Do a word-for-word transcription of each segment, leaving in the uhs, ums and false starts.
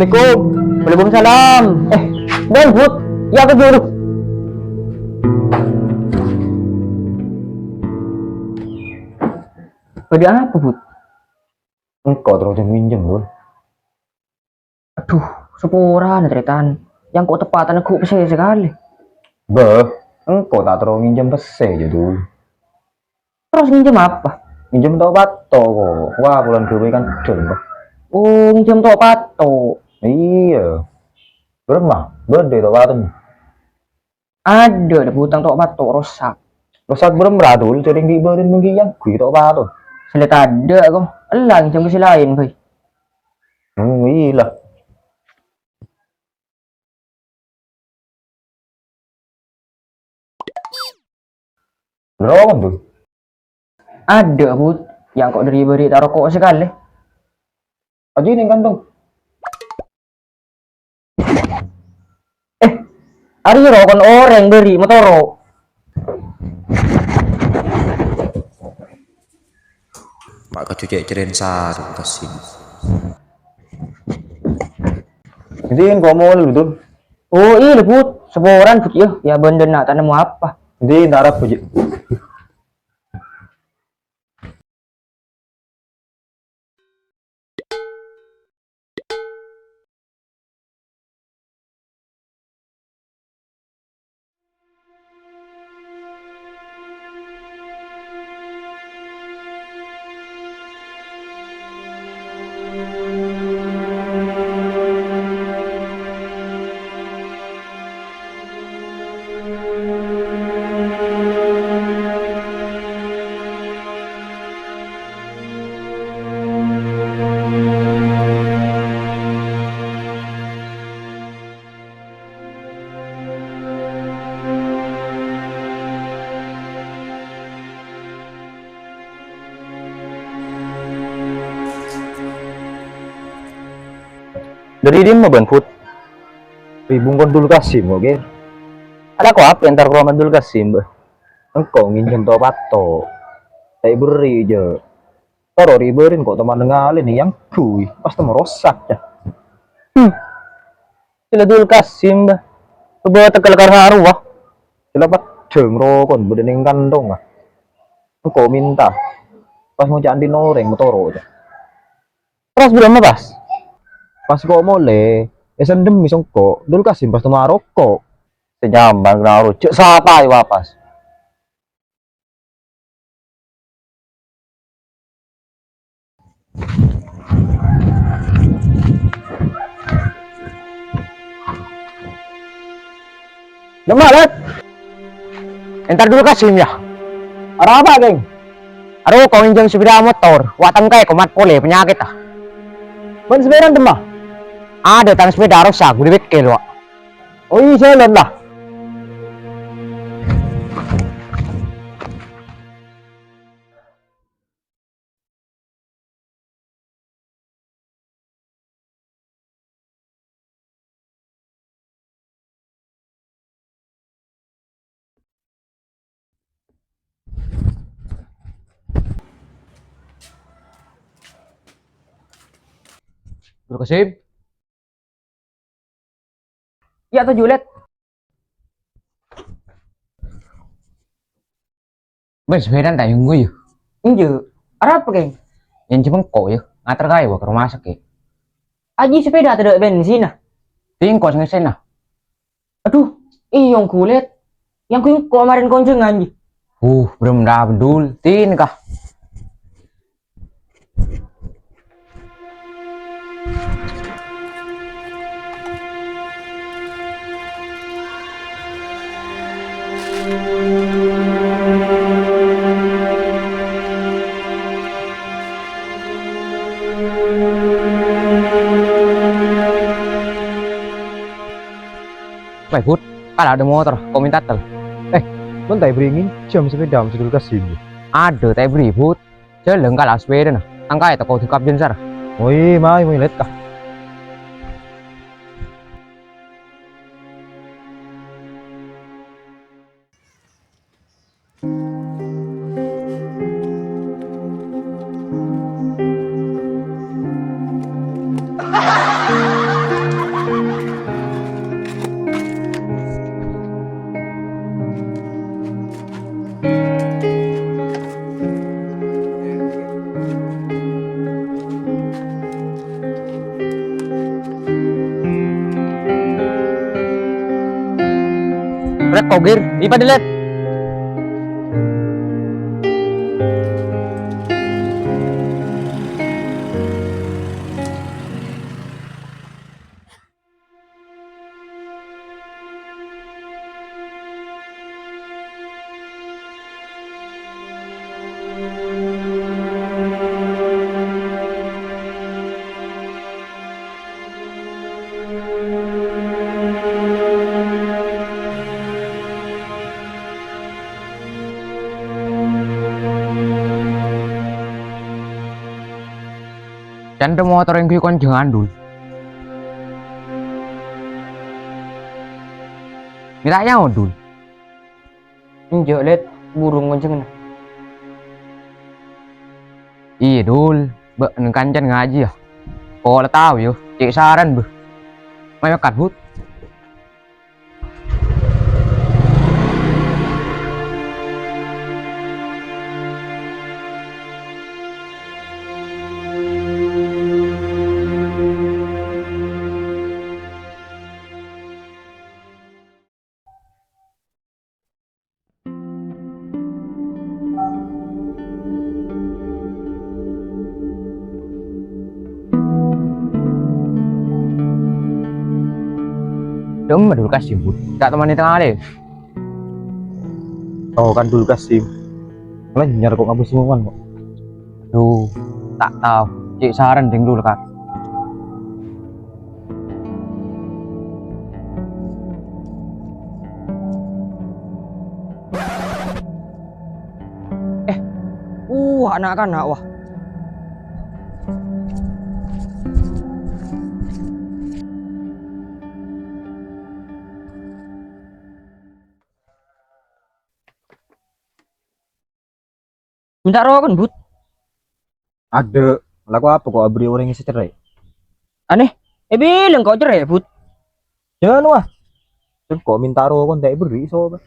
Assalamualaikum. Waalaikumsalam. Eh, Bang Bud, ya aku dulu. Ada apa, Bud? Engko' terro minjem, Dul. Adhu, saporana, Tretan. Yang kok tepatan ghu' pèssè sakalè. Bâh, engko' ta' terro nginjem pèssè, jâ, Dul. Terros nginjem apa? Nginjem to' pato', kok. Wah, polana ghâbây kan dhân, Bâh. Oh, nginjem to' pato'. Iyâ. Bârâmma? Bâdâ to' pato'. Adâ, adâ bhutang to' pato' rosak. Rosak bârâmma, Dul? Jhâ' rèng ghi' bâdâna mènggi yang ghi' to' pato'. Sè la tadâ', kok. Ella nginjem ka sè laèn, bhâi. Hmm, iyâ la. Bârâmma, Dul? Adâ, Bud. Yang kok dâri bâri' ta' roko' sakalè. Ajiyâ neng kantong. Eh, arèya rokon orèng bâri' motoro'. Ma' kaju cè' cerèn sarè, Qasim. Iyâ, engko' molè, Dul. Oh, iyâ, Bud. Saporana, Bud, yâ. Yâ, bân dâ' enna' ta' nemmo apa. Iyâ, entar apa, Ji? Dâri dimma bân, Bud? Dâri bungkona Dul Qasim, kok, Gir? Alako apa entar ka roma Dul Qasim, bâh? Engko' nginjem to' pato'. Ta' èberri', jâ. Toro' ribârin kok teman ngalèn yang bui, pas temo rosak, ya. Hmm. Sila Dul Qasim, bâh. Coba tekel karena arwah. Sila padhâng rokon bâdâ neng kantong, ah. Engko' minta. Pas ngoca' andin orèng motoro', ya. Pas bârâmma, pas? Pas kok molè, èsendem songko', Dul Qasim pas temo aroko'. Sè nyamban kena aro, jhâ' sapa, ya, pas. Dimma, Lèt? Entar Dul Qasim, yâ. Arapa, Kèng? Aro, kok nginjem sepeda motor, wa' tengkaè komat polè panyakèt, ah. Bân sepedana dimma? Adâ, tang sepeda rosak, budi bengkel, wa'. Oh, iyâ, jhâlân, la. Bro Kasib. Yâ, toju', Lèt. Bân sepedana ta' èongghu, yâ? Enjâ'. Arapa, Kèng? Ènjhâm engko', yâ. Ngater kaè, wa, ka roma sakè'. Ajiyâ sepeda tadâ' bensinna. Tèngko sè ngèssèna. Adhu, iyâ, ongghu, Lèt. Yâ, ongghu engko' marèn konjhângan, jiyâ. Uh, bârâmma, Dul. Tèngka. Wèh, Bud, kala adâ motor, kok mènta tel. Eh, mon ta' èberri' ngènjhâm sepedana Abdul Qasim, yâ? Adâ, ta' èberri', Bud. Jhâlân kala sepedana, tang kaè tako dikap jensar. Oi, mai, mai, Lèt, ka. Kok, Gir? Ipa dhelet. Can motor èngghi konjhângan, Dul. Mèra nyaot, Dul. Enjâ', Lèt, burung konjhânganna. Iyâ, Dul, bâ'na kancana ngajhi, yâ. Pola tao, yâ, cè' saran, bâh. Mayu mangkat, Bud. Dâ'emma Dul Kasim, Bud? Ta' temmanè tengalè. Tao kan Dul Kasim. Lanyar kok ngabâs ngowan kok. Dhu, ta' tao. Cè' saran ding Dul, Kak. Eh, wah, na'-kana', wah. Mènta rokon, Bud. Adâ', lako apa kok aberri' orèng sè cerrè'? Anè, èbilâng kok cerrè', Bud? Jân, wah. Sèngko' mènta rokon ta' èberri' sobâ.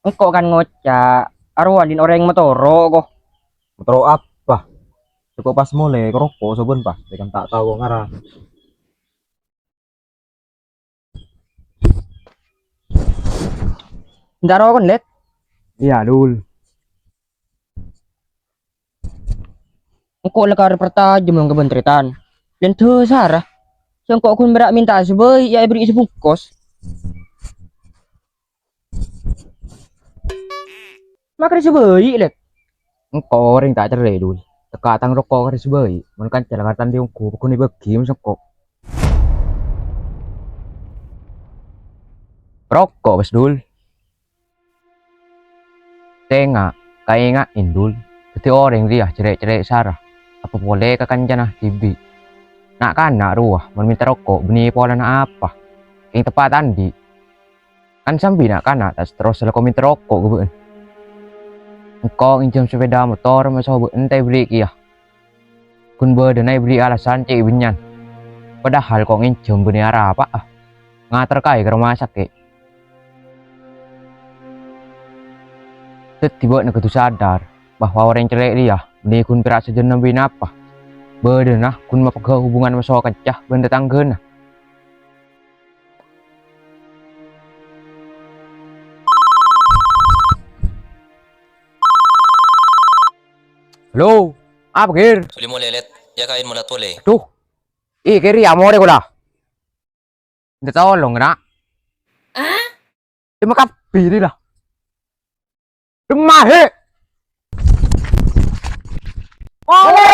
Engko' kan ngoca', arowa dhin orèng matoro' ko. Matoro' apa? Sèngko' pas molè karoko' sobân, pas. Sè kan ta' tao ngaran. Mènta rokon, Lèt. Iyâ, Dul. Engko' la karè partajâm ka bân tarètan. Lèn dhâsarra. Sèngko' ghun mèra' mènta sè bhâi, yâ èberri' sè bungkos. Makarè sè bhâi, Lèt. Engko' orèng ta' cerrè', Dul. Tekka' tang roko' karè sè bhâi. Mon kanca la ngartè ongghu, paggun èbâgi mon sèngko'. Roko', bâs, Dul. Sènga', kaènga'è, Dul. Dhâddhi orèng rèya cerrè'-cerrè' sara. Apa polè ka kancana dhibi'. Na'-kana' rowa, mon mènta roko', bânnè polana apa? Kèng teppa' ta' andi'. Kan sambi na'-kana' ta' terros lako mènta roko' ka bâ'na. Engko' ngènjhâm sapèda motor maso bâ'na ta' èberri' kèya. Ghun bâdâna èberri' alasan cè' bânnya'an. Padahal ko' ngènjhâm bânnè arapa'a. Ngater kaè ka roma sakè'. Dhâddhi bâ'na kodhu sadar bahwa orèng cerrè' rèya bânnè ghun pèra' sajân nambi napa. Bâdâna ghun mapeggâ' hubungan maso kanca bân tatangghâna. Halo, apa, Gir? Suli molè, Lèt. Yâ, kaèn molat polè. Duh. Ih, Gir, yâ, molè kola. Minta tolong, Nak. Ah? Terima kasih, lah. Demahe. Molè,